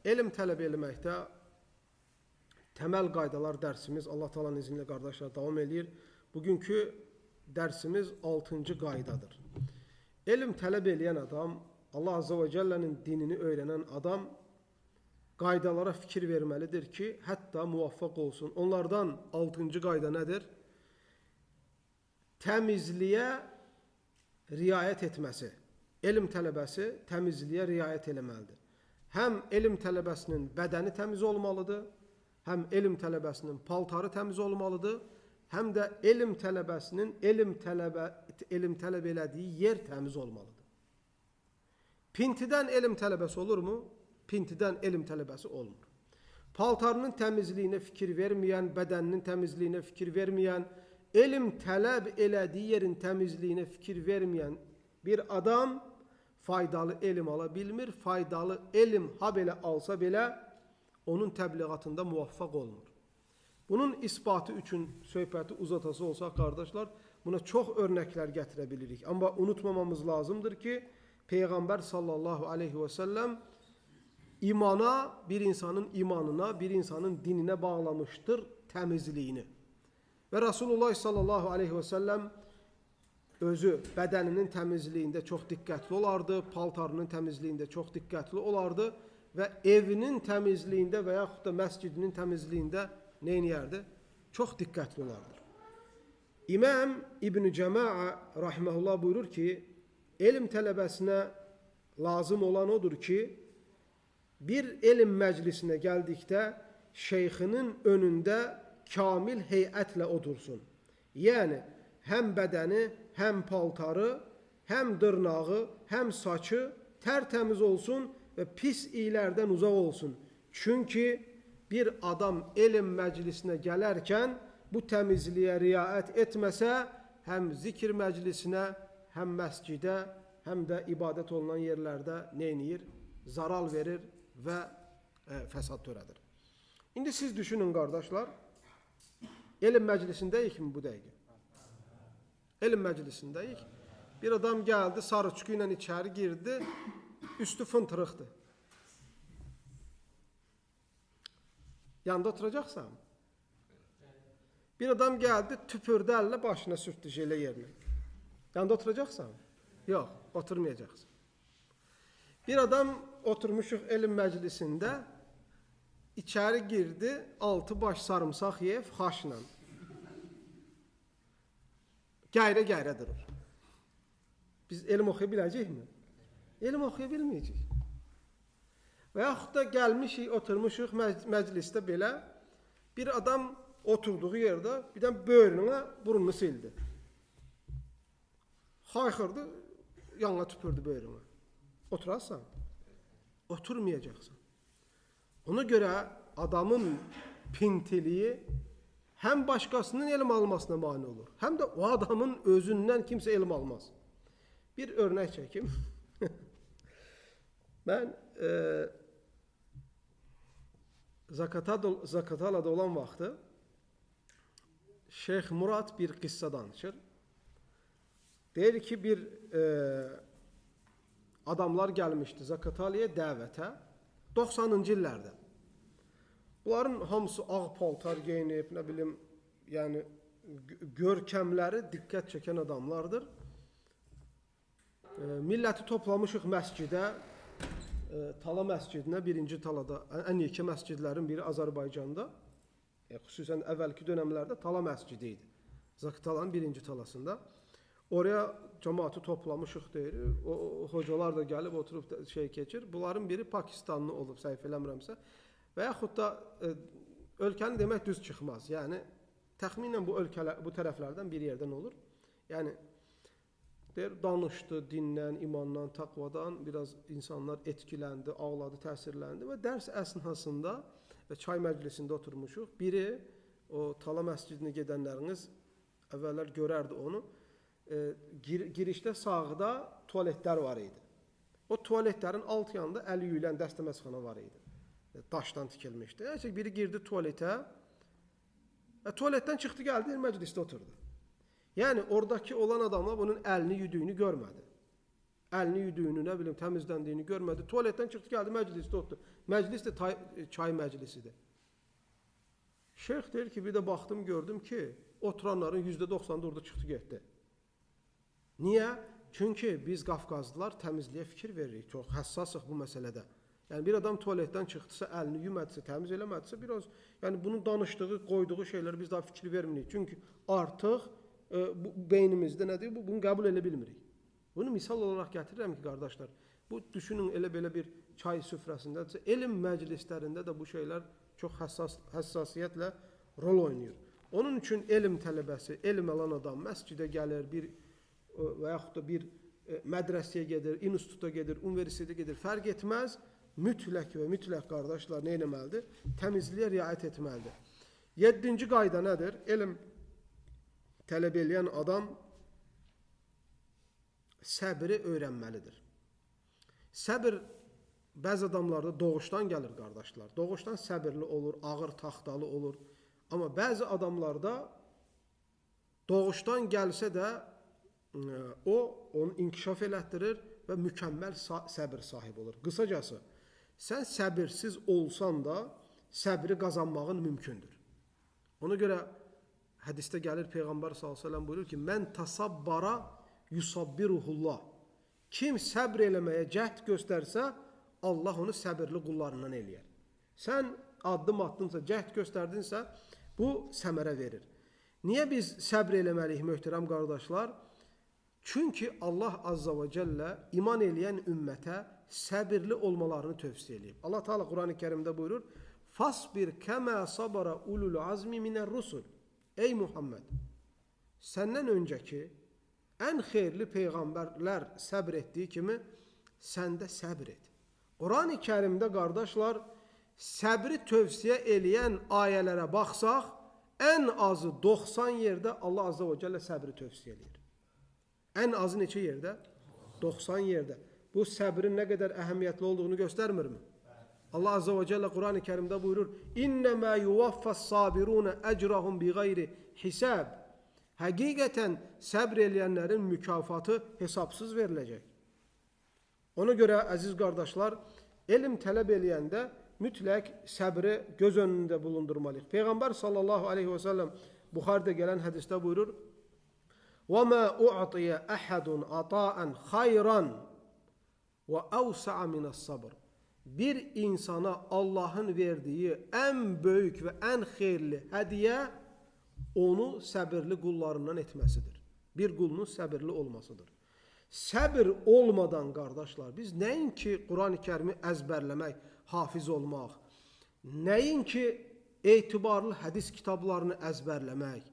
Elm tələb eləməkdə təməl qaydalar dərsimiz Allah Taala'nın izni ilə qardaşlar davam eləyir. Bugünkü dərsimiz 6-cı qaydadır. Elm tələb eləyən adam, Allah Azza və Cəllənin dinini öyrənən adam qaydalara fikir verməlidir ki, hətta muvaffaq olsun. Onlardan 6-cı qayda nədir? Təmizliyə riayət etməsi. Elm tələbəsi təmizliyə riayət eləməlidir. Həm elm tələbəsinin bədəni təmiz olmalıdır, həm elm tələbəsinin paltarı təmiz olmalıdır, həm də elm tələbəsinin elm tələb elədiyi yer təmiz olmalıdır. Pintidən elm tələbəsi olurmu? Pintidən elm tələbəsi olmur. Paltarının təmizliyinə fikir verməyən, bədəninin təmizliyinə fikir verməyən, elm tələb elədiyi yerin təmizliyinə fikir verməyən bir adam faydalı elm ala bilmir. Faydalı elm ha belə alsa belə onun təbliğatında muvaffaq olmur. Bunun isbatı üçün söhbəti uzatası olsaq qardaşlar, buna çox örnəklər gətirə bilirik. Amma unutmamamız lazımdır ki, Peyğəmbər sallallahu aleyhi və səlləm imana, bir insanın imanına, bir insanın dininə bağlamışdır təmizliyini. Və Rasulullah sallallahu aleyhi və səlləm özü bədəninin təmizliyində çox diqqətli olardı, paltarının təmizliyində çox diqqətli olardı və evinin təmizliyində və yaxud da məscidinin təmizliyində nə eləyərdi? Çox diqqətli olardı. İmam İbn Cəmaə rahimehullah buyurur ki, elm tələbəsinə lazım olan odur ki, bir elm məclisinə gəldikdə şeyxinin önündə kamil heyətlə otursun. Yəni, həm bədəni, həm paltarı, həm dırnağı, həm saçı tərtəmiz olsun və pis iylərdən uzaq olsun. Çünki bir adam elm məclisinə gələrkən bu təmizliyə riayət etməsə, həm zikr məclisinə, həm məscidə, həm də ibadət olunan yerlərdə nə eləyir? Zaral verir və fəsad törədir. İndi siz düşünün qardaşlar, elm məclisindəyik mi bu dəqiqə? Elm məclisindəyik. Bir adam gəldi, sarıçqı ilə içəri girdi, üstü fıntırıqdır. Yanında oturacaqsan? Bir adam gəldi, tüpürdü əllə başına sürtdü jelə yerinə. Yanında oturacaqsan? Yox, oturmayacaqsan. Bir adam oturmuşuq elm məclisində, içəri girdi, 6 baş sarımsaq yeyib xaşla. Gəyrə-gəyrə durur. Biz elm oxuya biləcəyikmi? Elm oxuya bilməyəcəyik. Və yaxud da gəlmişik, oturmuşuq məclisdə belə, bir adam oturduğu yerdə bir dənə böyrünə burnunu sildi. Xayxırdı, yanına tüpürdü böyrünə. Oturarsan? Oturmayacaqsan. Ona görə adamın pintiliyi həm başqasının elm almasına mane olur, həm də o adamın özündən kimsə elm almaz. Bir örnək çəkim. Mən Zakatalada olan vaxtı Şeyx Murad bir qissa danışır. Deyir ki, bir adamlar gəlmişdi Zakatalaya dəvətə 90-cı illərdə. Bunların hamısı ağ paltar geyinib, nə bilim, yəni görkəmləri diqqət çəkən adamlardır. Milləti toplamışıq məscidə, Tala məscidinə, birinci Talada, ən yekə məscidlərin biri Azərbaycanda, xüsusən əvvəlki dönəmlərdə Tala məscidi idi. Zakatalanın birinci talasında. Oraya cəmaatı toplamışıq deyir. O hocalar da gəlib oturub şey keçir. Bunların biri Pakistanlı olub, səhv eləmirəmsə. Və yaxud da ölkəni demək düz çıxmaz. Yəni təxminən bu ölkələr, bu tərəflərdən bir yerdən olur. Yəni deyir, danışdı dindən, imandan, taqvadan, biraz insanlar etkiləndi, ağladı, təsirləndi və dərs əsnasında və çay məclisində oturmuşuq. Biri o Tala məscidinə gedənləriniz əvvəllər görərdi onu. Girişdə sağda tualetlər var idi. O tualetlərin alt yanında əli yuyulan dəstəməzxana var idi. Daşdan tikilmişdi. Yəni, biri girdi tualetə, tualetdən çıxdı, gəldi, məclisdə oturdu. Yəni, oradakı olan adamlar bunun əlini yuduyunu görmədi. Əlini yuduyunu, nə bilim, təmizləndiyini görmədi. Tualetdən çıxdı, gəldi, məclisdə oturdu. Məclis də çay məclisidir. Şeyx deyir ki, bir də baxdım, gördüm ki, oturanların %90-ı orada çıxdı, getdi. Niyə? Çünki biz Qafqazlılar təmizliyə fikir veririk. Çox həssasıq bu məsələdə. Yəni bir adam tualetdən çıxdısa, əlini yumədisə, təmiz eləmədisə, biraz, yəni bunun danışdığı, qoyduğu şeylərə biz daha fikir vermirik. Çünki artıq bu beynimizdə nədir? Bunu qəbul elə bilmirik. Bunu misal olaraq gətirirəm ki, qardaşlar, bu düşünün elə belə bir çay süfrəsindədirsə, elm məclislərində də bu şeylər çox həssasiyyətlə rol oynayır. Onun üçün elm tələbəsi, elm alan adam məscidə gəlir, bir və yaxud da bir mədrəsəyə gedir, instituta gedir, universitetə gedir, fərq etməz. Mütləq və mütləq qardaşlar nə etməlidir? Təmizliyə riayət etməlidir. 7-ci qayda nədir? Elm tələb eləyən adam səbri öyrənməlidir. Səbir bəzi adamlarda doğuşdan gəlir qardaşlar. Doğuşdan səbirli olur, ağır taxtalı olur. Amma bəzi adamlarda doğuşdan gəlsə də o onu inkişaf elətdirir və mükəmməl səbir sahibi olur. Qısacası, sən səbirsiz olsan da səbri qazanmağın mümkündür. Ona görə hədisdə gəlir Peyğəmbər sallallahu əleyhi və səlləm buyurur ki, mən tasabbara yusabbiruhullah. Kim səbr eləməyə cəhd göstərsə, Allah onu səbirli qullarından eləyər. Sən addım atdınsa, cəhd göstərdinsə, bu səmərə verir. Niyə biz səbr eləməliyik möhtərəm qardaşlar? Çünki Allah Azza və Cəllə iman eləyən ümmətə səbirli olmalarını tövsiyə eləyib. Allah Teala Qur'an-ı Kerimdə buyurur: "Fasbir kəmə sabara ulul azmi minər-rusul." Ey Muhammed, səndən öncəki ən xeyirli peyğəmbərlər səbr etdiyi kimi sən də səbr et. Qur'an-ı Kerimdə qardaşlar, səbri tövsiyə eləyən ayələrə baxsaq, ən azı 90 yerdə Allah Azza və Cəllə səbri tövsiyə eləyir. Ən azı neçə yerdə? 90 yerdə. Bu səbrin nə qədər əhəmiyyətli olduğunu göstərmirmi? Allah Azza və Cəllə Qur'an-ı Kərimdə buyurur: "İnnemâ yuvaffas-sabirûne ecrahum biğayri hisab." Həqiqətən səbr eləyənlərin mükafatı hesabsız veriləcək. Ona görə əziz qardaşlar, elm tələb eləyəndə mütləq səbri göz önündə bulundurmalıyıq. Peyğəmbər sallallahu aleyhi və səlləm Buxaridə gələn hədisdə buyurur: وَمَا أُعْطِيَ أَحَدٌ عَطَاءً خَيْرًا وَأَوْسَعَ مِنَ الصَّبْرِ. Bir insana Allahın verdiyi ən böyük və ən xeyirli hədiyə onu səbirli qullarından etməsidir. Bir qulunun səbirli olmasıdır. Səbir olmadan qardaşlar, biz nəinki Quran-ı Kərimi əzbərləmək, hafiz olmaq, nəinki etibarlı hədis kitablarını əzbərləmək,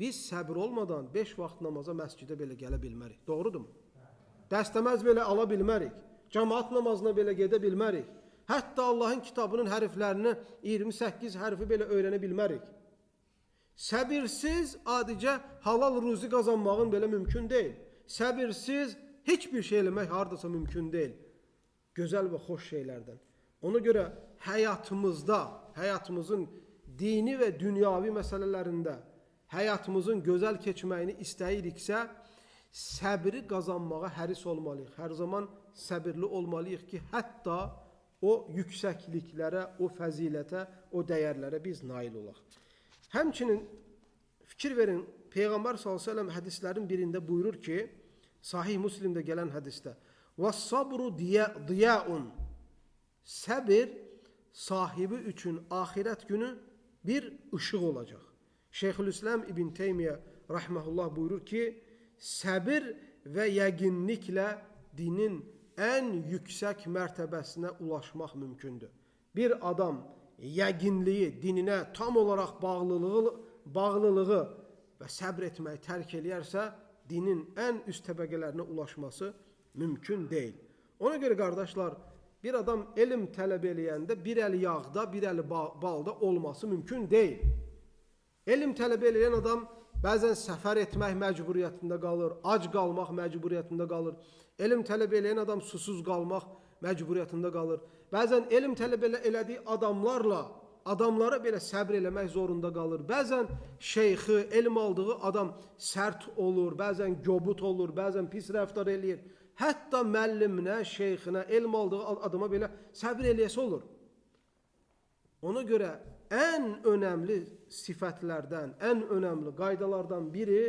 biz səbir olmadan 5 vaxt namaza məscidə belə gələ bilmərik. Doğrudurmu? Dəstəməz belə ala bilmərik. Cəmaat namazına belə gedə bilmərik. Hətta Allahın kitabının hərflərini 28 hərfi belə öyrənə bilmərik. Səbirsiz adicə halal ruzi qazanmağın belə mümkün deyil. Səbirsiz heç bir şey eləmək hardasa mümkün deyil. Gözəl və xoş şeylərdən. Ona görə həyatımızda, həyatımızın dini və dünyavi məsələlərində həyatımızın gözəl keçməyini istəyiriksə, səbri qazanmağa həris olmalıyıq. Hər zaman səbirli olmalıyıq ki, hətta o yüksəkliklərə, o fəzilətə, o dəyərlərə biz nail olaq. Həmçinin fikir verin, Peyğəmbər sallallahu əleyhi və səlləm hədislərin birində buyurur ki, Sahih Müslimdə gələn hədisdə: "Və-sabru diyaun." Səbir sahibi üçün axirət günü bir işıq olacaq. Şeyxülislam İbn Teymiyyə rahmehullah buyurur ki, səbir və yəqinliklə dinin ən yüksək mərtəbəsinə ulaşmaq mümkündür. Bir adam yəqinliyi, dininə tam olaraq bağlılığı və səbr etməyi tərk eləyərsə, dinin ən üst təbəqələrinə ulaşması mümkün deyil. Ona görə qardaşlar, bir adam elm tələb eləyəndə bir əli yağda, bir əli balda olması mümkün deyil. Elm tələb eləyən adam bəzən səfər etmək məcburiyyətində qalır, ac qalmaq məcburiyyətində qalır. Elm tələb eləyən adam susuz qalmaq məcburiyyətində qalır. Bəzən elm tələb elədiyi adamlara belə səbr eləmək zorunda qalır. Bəzən şeyxi, elm aldığı adam sərt olur, bəzən gobut olur, bəzən pis rəftar eləyir. Hətta müəlliminə, şeyxinə, elm aldığı adama belə səbir eləyəsi olur. Ona görə ən önəmli sifətlərdən, ən önəmli qaydalardan biri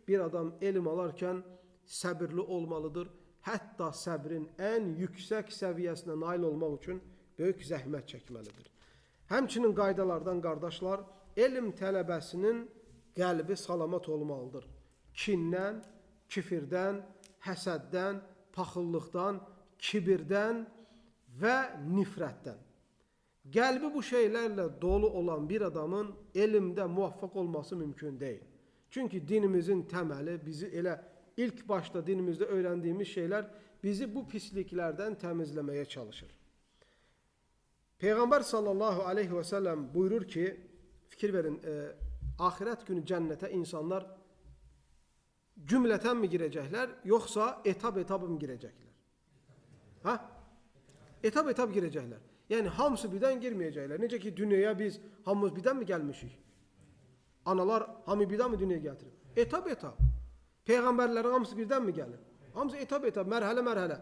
bir adam elm alarkən səbirli olmalıdır. Hətta səbrin ən yüksək səviyyəsinə nail olmaq üçün böyük zəhmət çəkməlidir. Həmçinin qaydalardan qardaşlar, elm tələbəsinin qəlbi salamat olmalıdır. Kindən, kifirdən, həsəddən, paxıllıqdan, kibirdən və nifrətdən. Qəlbi bu şeylərlə dolu olan bir adamın elmdə muvaffaq olması mümkün deyil. Çünki dinimizin təməli bizi elə ilk başda dinimizdə öyrəndiyimiz şeylər bizi bu pisliklərdən təmizləməyə çalışır. Peyğəmbər sallallahu aleyhi və səlləm buyurur ki, fikir verin, axirət günü cənnətə insanlar cümlətən mi girəcəklər, yoxsa etab-etab mı girəcəklər? Ha? Etab-etab girəcəklər. Yəni hamısı birdən girməyəcəklər. Necə ki dünyaya biz hamımız birdən mi gəlmişik? Analar hamı birdən mi dünyaya gətirib? Etab-etab. Peyğəmbərlərin hamısı birdən mi gəlir? Hamısı etab-etab, mərhələ-mərhələ.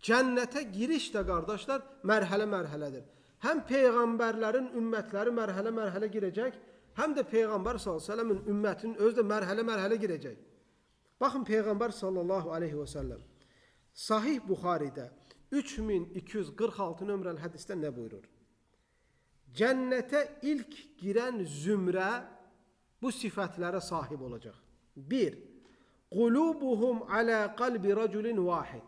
Cənnətə giriş də qardaşlar mərhələ-mərhələdir. Həm peyğəmbərlərin ümmətləri mərhələ-mərhələ girəcək, həm də Peyğəmbər sallallahu əleyhi və səlləmin ümmətinin özü də mərhələ-mərhələ girəcək. Baxın Peyğəmbər sallallahu aleyhi və səlləm Sahih Buxaridə 3246 nömrəli hədisdə nə buyurur? Cənnətə ilk girən zümrə bu sifətlərə sahib olacaq. 1. Qulubuhum alə qalbi raculin vahid.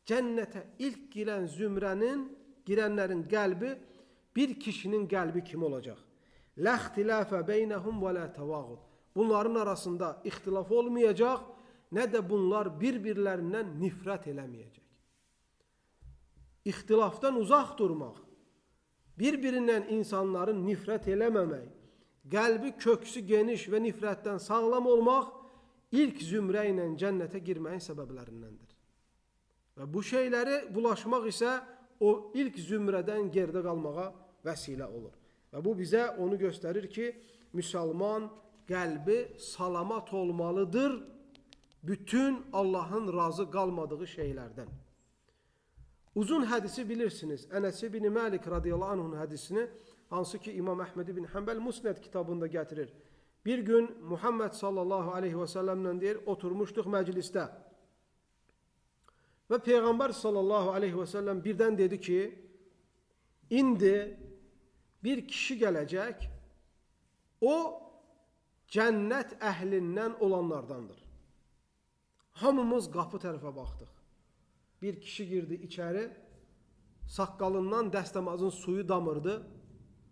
Cənnətə ilk girən zümrənin, girənlərin qəlbi bir kişinin qəlbi kimi olacaq. Lə ixtilafə beynəhum və lə təvağud. Bunların arasında ixtilaf olmayacaq, nə də bunlar bir-birlərindən nifrət eləməyəcək. İxtilafdan uzaq durmaq, bir-birindən insanların nifrət eləməmək, qəlbi köksü geniş və nifrətdən sağlam olmaq ilk zümrə ilə cənnətə girməyin səbəblərindəndir. Və bu şeyləri bulaşmaq isə o ilk zümrədən geridə qalmağa vəsilə olur. Və bu bizə onu göstərir ki, müsəlman qəlbi salamat olmalıdır bütün Allahın razı qalmadığı şeylərdən. Uzun hədisi bilirsiniz. Ənəs ibn Məlik radiyallahu anh'ın hədisini, hansı ki İmam Əhməd ibn Həmbəl Musned kitabında gətirir. Bir gün Muhammed sallallahu aleyhi və səlləmlə deyir, oturmuşduq məclisdə. Və Peyğəmbər sallallahu aleyhi və səlləm birdən dedi ki, indi bir kişi gələcək, o cənnət əhlindən olanlardandır. Hamımız qapı tərəfə baxdıq. Bir kişi girdi içəri, saqqalından dəstəmazın suyu damırdı,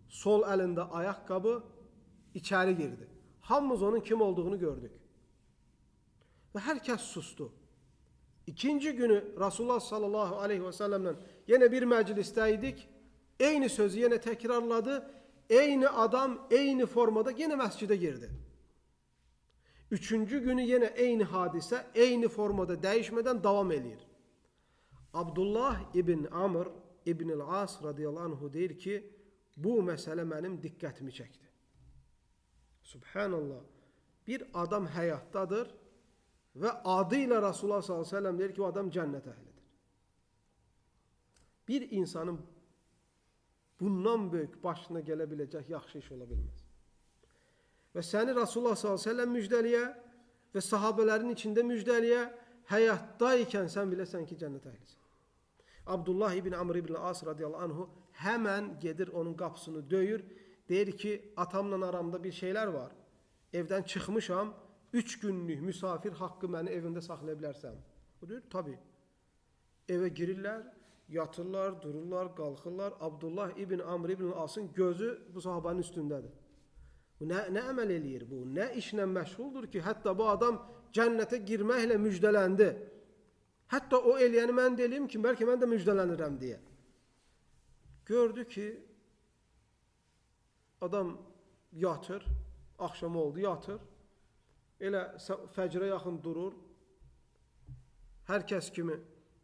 sol əlində ayaqqabı, içəri girdi. Hamımız onun kim olduğunu gördük. Və hər kəs sustu. İkinci günü Rasulullah sallallahu aleyhi və səlləmlə yenə bir məclisdə idik. Eyni sözü yenə təkrarladı. Eyni adam, eyni formada yenə məscidə girdi. Üçüncü günü yenə eyni hadisə, eyni formada dəyişmədən davam eləyir. Abdullah ibn Amr ibn el-As radiyallahu anhu deyir ki, bu məsələ mənim diqqətimi çəkdi. Subhanallah, bir adam həyatdadır və adı ilə Rasulullah sallallahu aleyhi ve sellem deyir ki, o adam cənnət əhlidir. Bir insanın bundan böyük başına gələ biləcək yaxşı iş ola bilməz. Və səni Rasulullah sallallahu aleyhi ve sellem müjdəliyə və sahabələrin içində müjdəliyə, həyatdaykən sən biləsən ki, cənnət əhlisən. Abdullah ibn Amr ibn As radiyallahu anhu həmən gedir onun qapısını döyür. Deyir ki, atamla aramda bir şeylər var. Evdən çıxmışam, 3 günlük misafir haqqı məni evində saxlaya bilərsən. O deyir, tabii. Evə girirlər, yatırlar, dururlar, qalxırlar. Abdullah ibn Amr ibn Asın gözü bu sahabanın üstündədir. Bu nə əməl eləyir bu? Nə işlə məşğuldur ki, hətta bu adam cənnətə girməklə müjdələndi. Hətta o eləyəni mən də eləyim ki, bəlkə mən də müjdələnirəm deyə. Gördü ki, adam yatır, axşam oldu, yatır. Elə fəcrə yaxın durur. Hər kəs kimi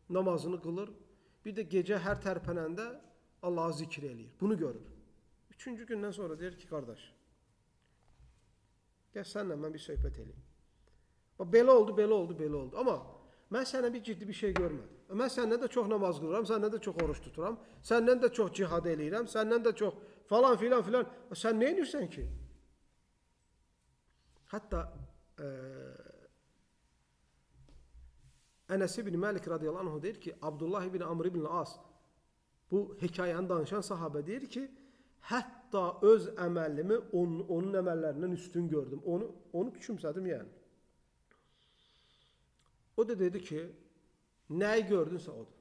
namazını qılır. Bir də gecə hər tərpənəndə Allahı zikr eləyir. Bunu görür. Üçüncü gündən sonra deyir ki, qardaş, gəl sənlə mən bir söhbət eləyim. Bax, belə oldu, belə oldu, belə oldu. Amma Mən sənə bir ciddi bir şey görmədim. Mən səndən də çox namaz qılıram, səndən də çox oruç tuturam, səndən də çox cihad eləyirəm, səndən də çox falan filan filan. Sən nə edirsən ki? Hətta Ənəs ibn Məlik radiyallahu anh deyir ki, Abdullah ibn Amr ibn As bu hekayəni danışan sahabə deyir ki, hətta öz əməlimi onun əməllərindən üstün gördüm. Onu küçümsədim yəni. O da dedi ki, nəyi gördünsə odur.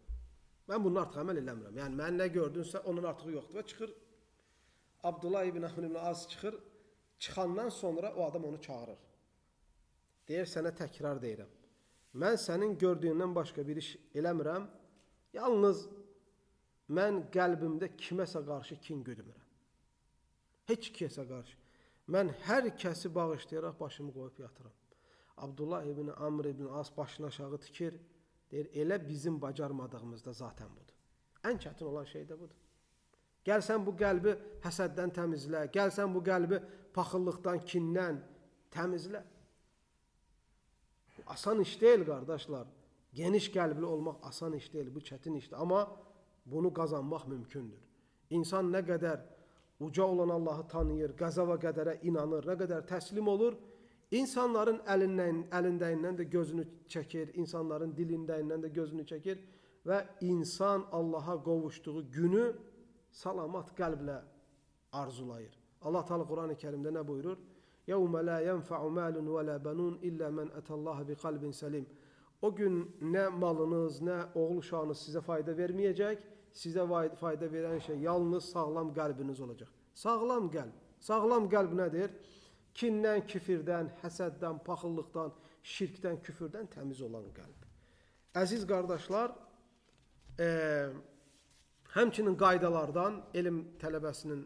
Mən bunun artıq əməl eləmirəm. Yəni, mən nə gördünsə onun artığı yoxdur. Və çıxır, Abdullah ibn Amr ibn As çıxır. Çıxandan sonra o adam onu çağırır. Deyir, sənə təkrar deyirəm. Mən sənin gördüyündən başqa bir iş eləmirəm. Yalnız mən qəlbimdə kiməsə qarşı kin güdmürəm. Heç kəsə qarşı. Mən hər kəsi bağışlayaraq başımı qoyub yatıram. Abdullah ibn Amr ibn As başını aşağı tikir. Deyir, elə bizim bacarmadığımızda zaten budur. Ən çətin olan şey də budur. Gəl sən bu qəlbi həsəddən təmizlə. Gəl sən bu qəlbi paxıllıqdan, kindən təmizlə. Bu asan iş deyil, qardaşlar. Geniş qəlbli olmaq asan iş deyil. Bu çətin işdir. Amma bunu qazanmaq mümkündür. İnsan nə qədər uca olan Allahı tanıyır, qəza və qədərə inanır, nə qədər təslim olur, insanların əlindəyindən də gözünü çəkir, insanların dilindəyindən də gözünü çəkir və insan Allaha qovuşduğu günü salamat qəlblə arzulayır. Allah Teala Quran-ı Kərimdə nə buyurur? يَوْمَ لَا يَنْفَعُ مَالٌ وَلَا بَنُونَ إِلَّا مَنْ أَتَى اللّٰهَ بِقَلْبٍ سَلِيمٍ. O gün nə malınız, nə oğul uşağınız sizə fayda verməyəcək, sizə fayda verən şey yalnız sağlam qəlbiniz olacaq. Sağlam qəlb. Sağlam qəlb nədir? Kindən, kifirdən, həsəddən, paxıllıqdan, şirkdən, küfürdən təmiz olan qəlb. Əziz qardaşlar, həmçinin qaydalardan, elm tələbəsinin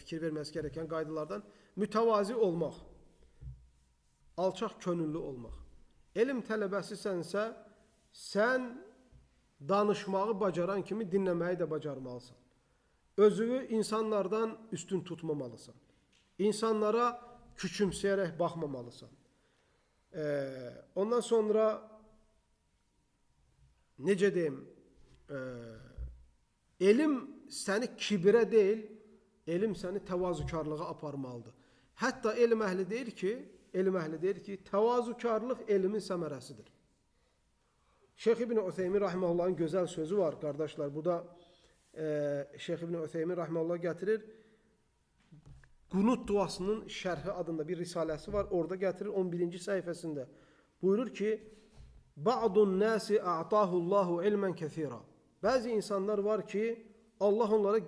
fikir verməsi gereken qaydalardan mütəvazi olmaq, alçaq könüllü olmaq. Elm tələbəsisənsə, sən danışmağı bacaran kimi dinləməyi də bacarmalısan. Özünü insanlardan üstün tutmamalısan. İnsanlara küçümsəyərək baxmamalısan. Ondan sonra, necə deyim, elm səni kibirə deyil, elm səni təvazökarlığa aparmalıdır. Hətta elm əhli deyir ki, təvazökarlıq elmin səmərəsidir. Şeyx İbn Ütheymin rahimehullahın gözəl sözü var qardaşlar. Burada Şeyx İbn Ütheymin rahimehullah gətirir. Qunut duasının şərhi adında bir risaləsi var. Orada gətirir 11-ci səhifəsində. Buyurur ki, Ba'dun nasi a'tahullahu ilmen kethira. Bəzi insanlar var ki, Allah onlara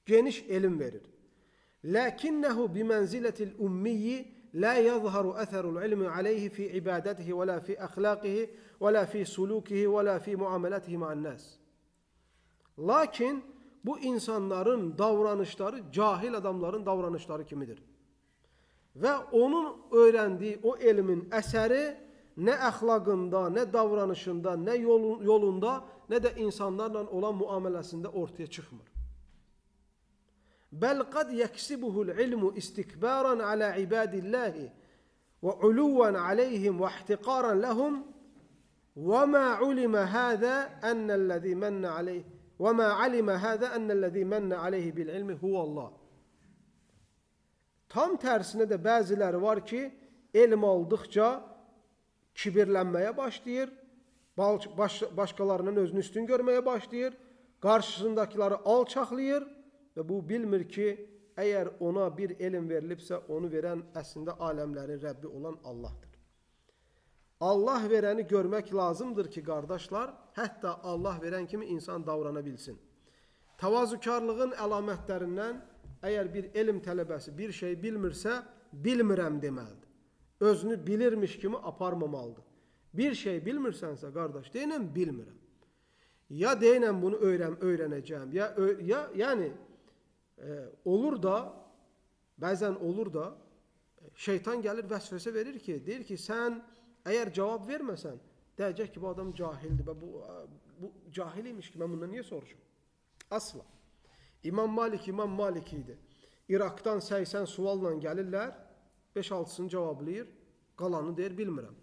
geniş elm verir. Lakinnehu bimenziletil ummiyi la yazharu etherul ilmi aleyhi fi ibadetihi ve la fi ahlakihi ve la fi sulukihi ve la fi muameletihi ma'an nas. Lakin bu insanların davranışları cahil adamların davranışları kimidir. Və onun öyrəndiyi o elmin əsəri nə əxlaqında, nə davranışında, nə yolunda, nə də insanlarla olan müameləsində ortaya çıxmır. Bəl qad yeksibuhu'l ilmu istikbaran ala ibadillahi və uluvan aleyhim və ihtiqaran lahum və ma ulima hada ennellezî menne aleyh və ma alima hada ennellezî menne aleyhi bil ilmi huvallah. Tam tərsinə də bəziləri var ki, elm aldıqca kibirlənməyə başlayır, başqalarının özünü üstün görməyə başlayır, qarşısındakıları alçaqlayır və bu bilmir ki, əgər ona bir elm verilibsə, onu verən əslində aləmlərin Rəbbi olan Allahdır. Allah verəni görmək lazımdır ki, qardaşlar, hətta Allah verən kimi insan davrana bilsin. Təvazökarlığın əlamətlərindən əgər bir elm tələbəsi bir şey bilmirsə, bilmirəm deməlidir. Özünü bilirmiş kimi aparmamalıdır. Bir şey bilmirsənsə, qardaş, deyinəm bilmirəm. Ya deyinəm bunu öyrənəcəyəm, ya yəni olur da, bəzən olur da, şeytan gəlir vəsvəsə verir ki, deyir ki, sən əgər cavab verməsən, deyəcək ki, bu adam cahildir, bu cahil imiş ki, mən bundan niyə soruşum? Asla. İmam Malik, İmam Malik idi. İraqdan 80 sualla gəlirlər, 5-6-sını cavablayır, qalanı deyir, bilmirəm.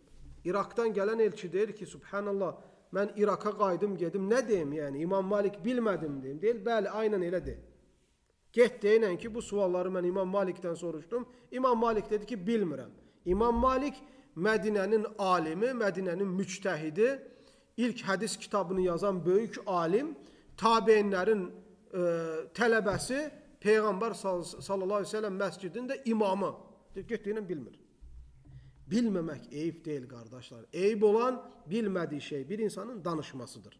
İraqdan gələn elçi deyir ki, Subhanallah, mən İraqa qayıdım gedim, nə deyim yəni? İmam Malik bilmədim deyim. Deyir, bəli, aynən elə de. Get deyinən ki, bu sualları mən İmam Malikdən soruşdum. İmam Malik dedi ki, bilmirəm. İmam Malik Mədinənin alimi, Mədinənin müctəhidi, ilk hədis kitabını yazan böyük alim, tabeinlərin tələbəsi, Peyğəmbər sallallahu aleyhi ve sellem məscidinin də imamı. Deyir, get deyinən bilmir. Bilməmək eyib deyil qardaşlar. Eyib olan bilmədiyi şey bir insanın danışmasıdır.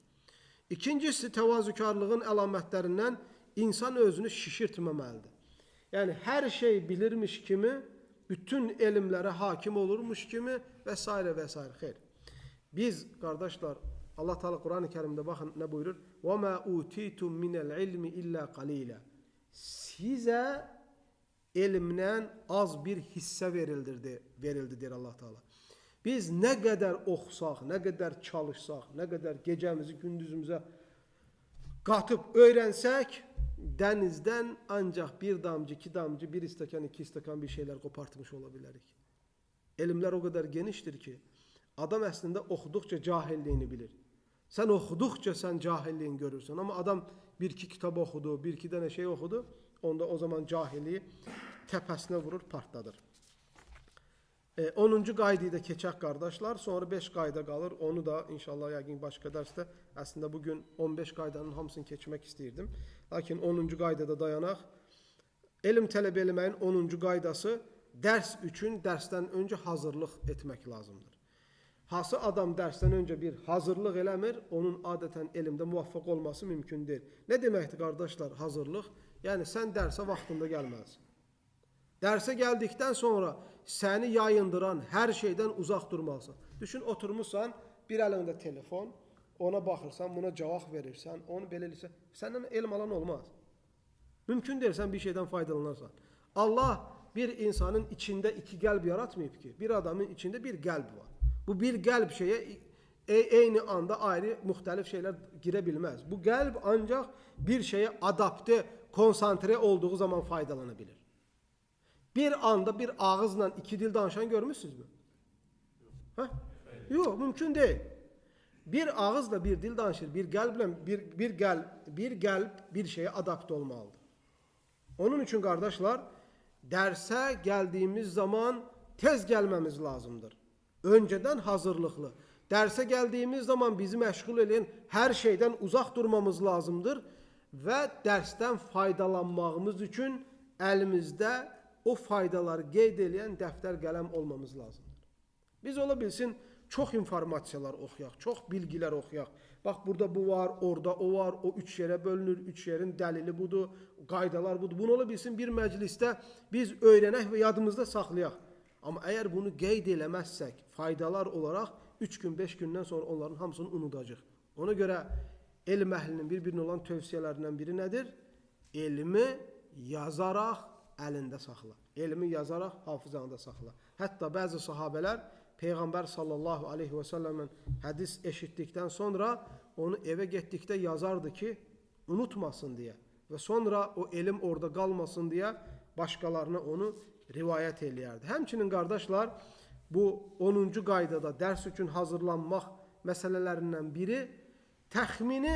İkincisi, təvazökarlığın əlamətlərindən insan özünü şişirtməməlidir. Yəni, hər şey bilirmiş kimi, bütün elmlərə hakim olurmuş kimi və s. və s. Xeyr. Biz, qardaşlar, Allah Teala Quran-ı Kərimdə baxın nə buyurur? وَمَا اُوتِيتُمْ مِنَ الْعِلْمِ اِلَّا قَلِيلًا. Sizə elmdən az bir hissə verildi, deyir Allah Teala. Biz nə qədər oxusaq, nə qədər çalışsaq, nə qədər gecəmizi gündüzümüzə qatıb öyrənsək, dənizdən ancaq bir damcı, iki damcı, bir stəkan, iki stəkan bir şeylər qopartmış ola bilərik. Elmlər o qədər genişdir ki, adam əslində oxuduqca cahilliyini bilir. Sən oxuduqca sən cahilliyini görürsən. Amma adam bir-iki kitab oxudu, bir-iki dənə şey oxudu, onda o zaman cahilliyi təpəsinə vurur, partladır. 10-cu qaydayı da keçək qardaşlar. Sonra 5 qayda qalır. Onu da inşallah yəqin başqa dərsdə. Əslində bugün 15 qaydanın hamısını keçmək istəyirdim. Lakin 10-cu qaydada dayanaq. Elm tələb eləməyin 10-cu qaydası dərs üçün dərsdən öncə hazırlıq etmək lazımdır. Hansı adam dərsdən öncə bir hazırlıq eləmir, onun adətən elmdə muvaffaq olması mümkün deyil. Nə deməkdir qardaşlar hazırlıq? Yəni sən dərsə vaxtında gəlməlisən. Dərsə gəldikdən sonra səni yayındıran hər şeydən uzaq durmalısan. Düşün, oturmuşsan, bir əlində telefon, ona baxırsan, buna cavab verirsən, onu belə eləyirsən. Səndən elm alan olmaz. Mümkün deyil, sən bir şeydən faydalanarsan. Allah bir insanın içində iki qəlb yaratmayıb ki, bir adamın içində bir qəlb var. Bu bir qəlb şeyə eyni anda ayrı müxtəlif şeylər girə bilməz. Bu qəlb ancaq bir şeyə adapte, konsantre olduğu zaman faydalana bilir. Bir anda bir ağızla iki dil danışan görmüşsünüzmü? Hə? Yox, mümkün deyil. Bir ağızla bir dil danışır, bir qəlblə bir qəlb bir şeyə adapte olmalıdır. Onun üçün qardaşlar, dərsə gəldiyimiz zaman tez gəlməmiz lazımdır. Öncədən hazırlıqlı. Dərsə gəldiyimiz zaman bizi məşğul edən hər şeydən uzaq durmamız lazımdır və dərsdən faydalanmağımız üçün əlimizdə o faydaları qeyd eləyən dəftər, qələm olmamız lazımdır. Biz ola bilsin çox informasiyalar oxuyaq, çox bilgilər oxuyaq. Bax, burada bu var, orada o var, o üç yerə bölünür, üç yerin dəlili budur, qaydalar budur. Bunu ola bilsin bir məclisdə biz öyrənək və yadımızda saxlayaq. Amma əgər bunu qeyd eləməzsək, faydalar olaraq 3 gün, 5 gündən sonra onların hamısını unudacaq. Ona görə elm əhlinin bir-birinə olan tövsiyələrindən biri nədir? Elmi yazaraq əlində saxla. Elmi yazaraq hafızanda saxla. Hətta bəzi sahabələr Peyğəmbər sallallahu aleyhi və səlləmdən hədis eşitdikdən sonra onu evə getdikdə yazardı ki, unutmasın deyə və sonra o elm orada qalmasın deyə başqalarına onu rivayət eləyərdi. Həmçinin qardaşlar, bu 10-cu qaydada dərs üçün hazırlanmaq məsələlərindən biri təxmini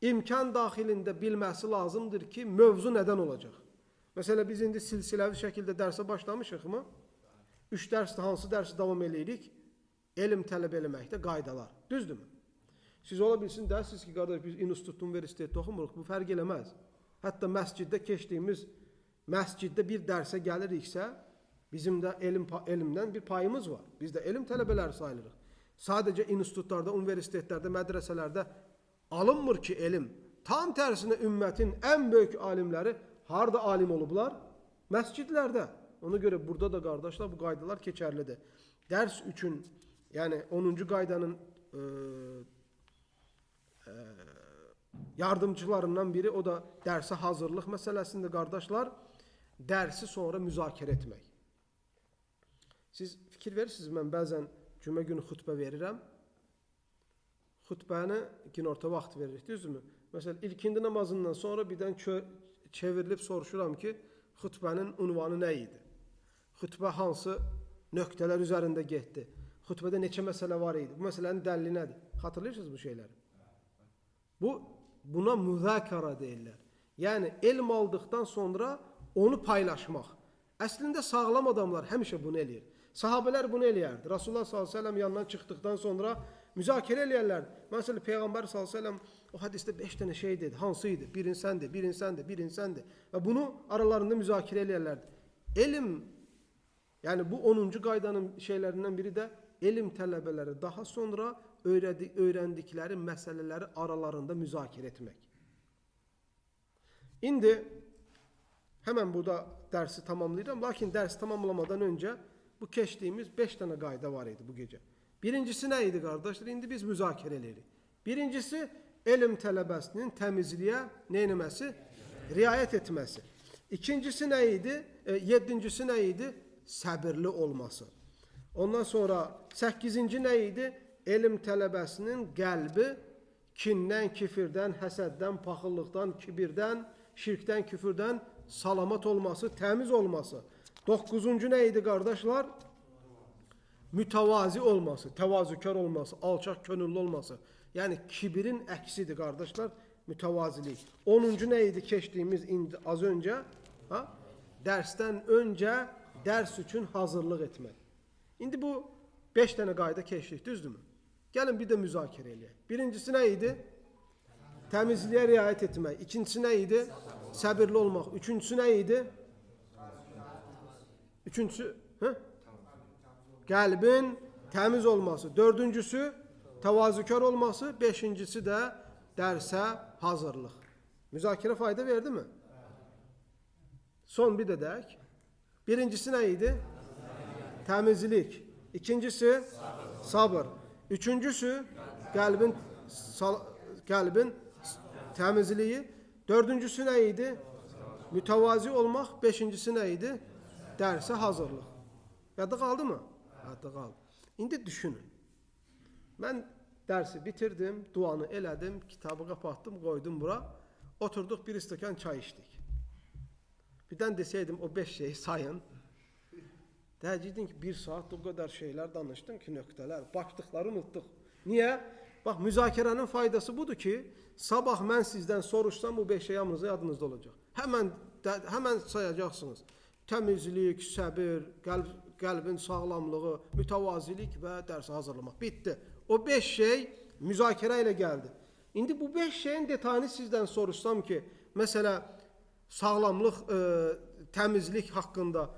imkan daxilində bilməsi lazımdır ki, mövzu nədən olacaq? Məsələ biz indi silsiləvi şəkildə dərsə başlamışıq mı? 3 dərsdə hansı dərsi davam eləyirik? Elm tələb eləməkdə qaydalar. Düzdürmü? Siz ola bilsin dersiniz ki, qardaş biz institut, universitetdə oxumuruq, bu fərq eləməz. Hətta məsciddə keçdiyimiz, məsciddə bir dərsə gəliriksə, bizim də elmdən bir payımız var. Biz də elm tələbələri sayılırıq. Sadəcə institutlarda, universitetlərdə, mədrəsələrdə alınmır ki elm. Tam tərsinə ümmətin ən böyük alimləri harda alim olublar? Məscidlərdə. Ona görə burada da qardaşlar bu qaydalar keçərlidir. Dərs üçün, yəni 10-cu qaydanın yardımcılarından biri o da dərsə hazırlıq məsələsində qardaşlar, dərsi sonra müzakirə etmək. Siz fikir verirsiniz, mən bəzən cümə günü xütbə verirəm. Xütbəni günorta vaxt veririk, düzdürmü? Məsələn, ilkindi namazından sonra birdən çevrilib soruşuram ki, xütbənin unvanı nə idi? Xütbə hansı nöqtələr üzərində getdi? Xütbədə neçə məsələ var idi? Bu məsələnin dəlili nədir? Xatırlayırsınız bu şeyləri? Buna müzakara deyirlər. Yəni, elm aldıqdan sonra onu paylaşmaq. Əslində sağlam adamlar həmişə bunu eləyir. Sahabələr bunu eləyərdi. Rasulullah sallallahu əleyhi və səlləm yanından çıxdıqdan sonra müzakirə eləyərlərdi. Məsələn, Peyğəmbər sallallahu əleyhi və səlləm o hədisdə 5 dənə şey dedi. Hansı idi? Bir insandır, bir insandır, bir insandır. Və bunu aralarında müzakirə eləyərlərdi. Elm, yəni bu 10-cu qaydanın şeylərindən biri də elm tələbələri daha sonra öyrəndikləri məsələləri aralarında müzakirə etmək. İndi həmən burada dərsi tamamlayıram. Lakin dərsi tamamlamadan öncə bu keçdiyimiz 5 dənə qayda var idi bu gecə. Birincisi nə idi qardaşlar? İndi biz müzakirə eləyirik. Birincisi, elm tələbəsinin təmizliyə nə etməsi? Riayət etməsi. İkincisi nə idi? Yedincisi nə idi? Səbirli olması. Ondan sonra 8-ci nə idi? Elm tələbəsinin qəlbi kindən, kifirdən, həsəddən, paxıllıqdan, kibirdən, şirkdən, küfürdən salamat olması, təmiz olması. 9-cu nə idi qardaşlar? Mütəvazi olması, təvazökar olması, alçaq könüllü olması. Yəni kibirin əksidir qardaşlar, mütəvazilik. 10-cu nə idi keçdiyimiz indi az öncə? Ha? Dərsdən öncə dərs üçün hazırlıq etmək. İndi bu 5 dənə qayda keçdik, düzdürmü? Gəlin bir də müzakirə eləyək. Birincisi nə idi? Təmizliyə riayət etmək. İkincisi nə idi? Səbirli olmaq. Üçüncüsü nə idi? Üçüncüsü, hı? Qəlbin təmiz olması. Dördüncüsü, təvazökar olması. Beşincisi də dərsə hazırlıq. Müzakirə fayda verdi mi? Son bir də dək. Birincisi nə idi? Təmizlik. İkincisi, sabır. Üçüncüsü, qəlbin təmizliyi. Dördüncüsü nə idi? Mütəvazi olmaq. Beşincisi nə idi? Dərsə hazırlıq. Yadda qaldı mı? Yadda qaldı. İndi düşünün. Mən dərsi bitirdim, duanı elədim, kitabı qapatdım, qoydum bura. Oturduq, bir stəkan çay içdik. Birdən desəydim o 5 şeyi sayın. Deyəcəkdin ki, 1 saat o qədər şeylər danışdın ki, nöqtələr, başlıqları unutduq. Niyə? Bax, müzakirənin faydası budur ki, sabah mən sizdən soruşsam bu 5 şey hamınızda yadınızda olacaq. Həmən sayacaqsınız. Təmizlik, səbir, qəlbin sağlamlığı, mütəvazilik və dərsi hazırlamaq. Bitdi. O 5 şey müzakirə ilə gəldi. İndi bu 5 şeyin detayını sizdən soruşsam ki, məsələ sağlamlıq, təmizlik haqqında,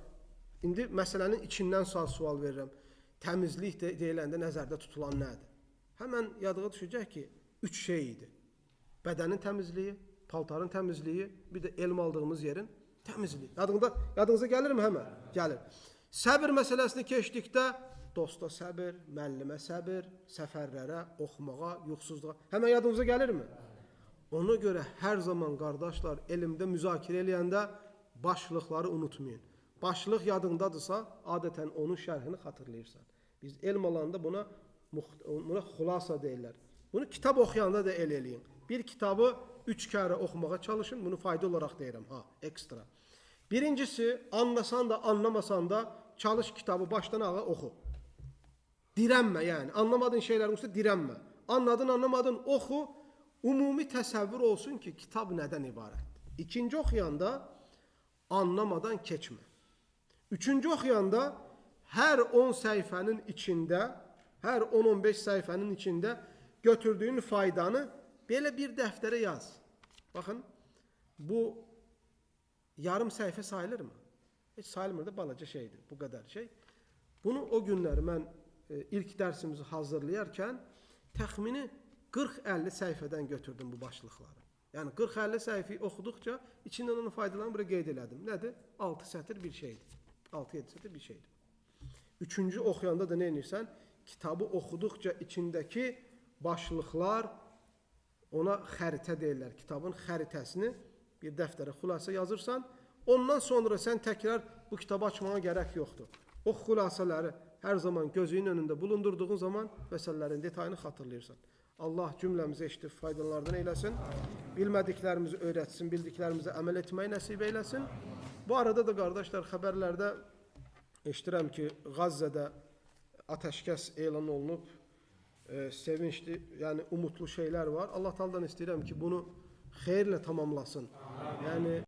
indi məsələnin içindən sual verirəm. Təmizlik deyiləndə nəzərdə tutulan nədir? Həmən yadığa düşəcək ki, 3 şey idi. Bədənin təmizliyi, paltarın təmizliyi, bir də elm aldığımız yerin təmizliyi. Yadınıza gəlirmi həmən? Gəlir. Səbir məsələsini keçdikdə dosta səbir, müəllimə səbir, səfərlərə, oxumağa, yuxusuzluğa. Həmən yadınıza gəlirmi? Ona görə hər zaman qardaşlar elmdə müzakirə eləyəndə başlıqları unutmayın. Başlıq yadındadırsa, adətən onun şərhini xatırlayırsan. Biz elm alanda buna xulasa deyirlər. Bunu kitab oxuyanda da el eləyin. Bir kitabı 3 kərə oxumağa çalışın. Bunu fayda olaraq deyirəm, ha, ekstra. Birincisi, anlasan da, anlamasan da çalış kitabı başdan ağa oxu. Dirənmə yəni. Anlamadığın şeylərin üstə dirənmə. Anladın, anlamadın, oxu. Ümumi təsəvvür olsun ki, kitab nədən ibarətdir. İkinci oxuyanda anlamadan keçmə. Üçüncü oxuyanda hər 10 səhifənin içində, hər 10-15 səhifənin içində götürdüyün faydanı belə bir dəftərə yaz. Baxın, bu yarım səhifə sayılırmı? Heç sayılmır da, balaca şeydir, bu qədər şey. Bunu o günlər mən ilk dərsimizi hazırlayarkən təxmini 40-50 səhifədən götürdüm bu başlıqları. Yəni 40-50 səhifəyi oxuduqca içindən onun faydalarını buraya qeyd elədim. Nədir? 6 sətir bir şeydir. 6-7 sətir bir şeydir. Üçüncü oxuyanda da nə edirsən? Kitabı oxuduqca içindəki başlıqlar, ona xəritə deyirlər. Kitabın xəritəsini bir dəftərə xülasə yazırsan. Ondan sonra sən təkrar bu kitabı açmağa gərək yoxdur. O xülasələri hər zaman gözünün önündə bulundurduğun zaman məsələlərin detayını xatırlayırsan. Allah cümləmizi eşidib faydalardan eyləsin. Bilmədiklərimizi öyrətsin, bildiklərimizə əməl etməyi nəsib eyləsin. Bu arada da qardaşlar xəbərlərdə eşidirəm ki, Qəzzədə Atəşkəs elan olunub. Sevincli, yəni umudlu şeylər var. Allah Taala'dan istəyirəm ki, bunu xeyirlə tamamlasın. Yəni